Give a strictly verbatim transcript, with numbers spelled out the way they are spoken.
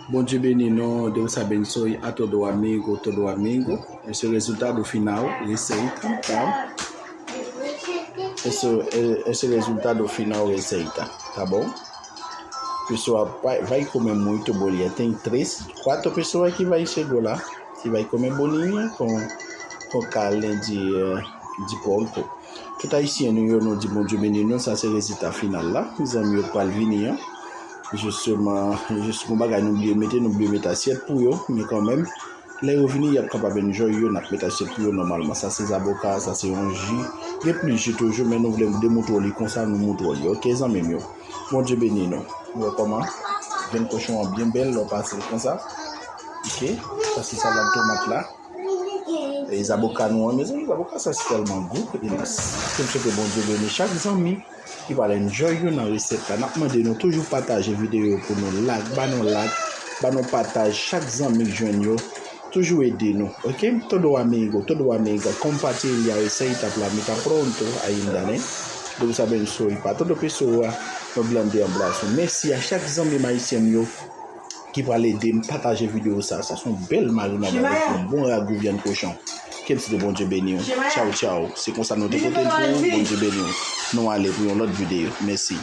Bondye beni nou, Deus abençoe a todo amigo, todo amigo. Esse é o resultado final, receita, tá? Esse, é- esse é o resultado final, receita, tá bom? Pessoa vai, vai comer muito bolinha. Tem três, quatro pessoas que vai chegou lá, que vai comer bolinha com, com carne de, eh, de porco. Tout ayisyen nou yo, nou di Bondye beni nou, sa se rezilta final la. Zanmi yo k pral vini an. Jisteman, jis gon bagay nou bliye mete, nou bliye mete asyèt pou yo, men kanmenm, lè yo vini, y ap kapab enjoy yo, n ap mete asyèt pou yo nòmalman. Sa se zaboka, sa se yon ji. Gen plis ji toujou, men nou vle demoutre w li konsa, nou moutre w li. Oke, zanmi m yo. Bondye beni nou. Ou wè kòman? Vyann kochon an byen bèl, lè w pase l konsa. Oke, sa se salad tomat la. E zaboka nou an, mezanmi, zaboka sa se tèlman gou. E n ap swete Bondye beni chak zanmi ki pral enjoy yo nan resèt la. N ap mande nou toujou pataje videyo yo pou nou, like, ba nou like, ba nou pataj, chak zanmi k jwenn yo, toujou ede nou, oke? Todo amigo, todo amiga, compartilha essa etapa la, mi tá pronto ainda, né? Deus abençoe pra todo pessoa, un grande abraço. Mèsi a chak zanmi m ayisyen m yo ki pral ede m pataje videyo sa. Sa se yon bèl marinad avèk yon bon ragou vyann kochon. Ke m swete Bondye beni w. Tchaw, tchaw. Se konsa nou te pote l pou ou. Bondye beni w. Nou ale pou yon lòt videyo. Mèsi.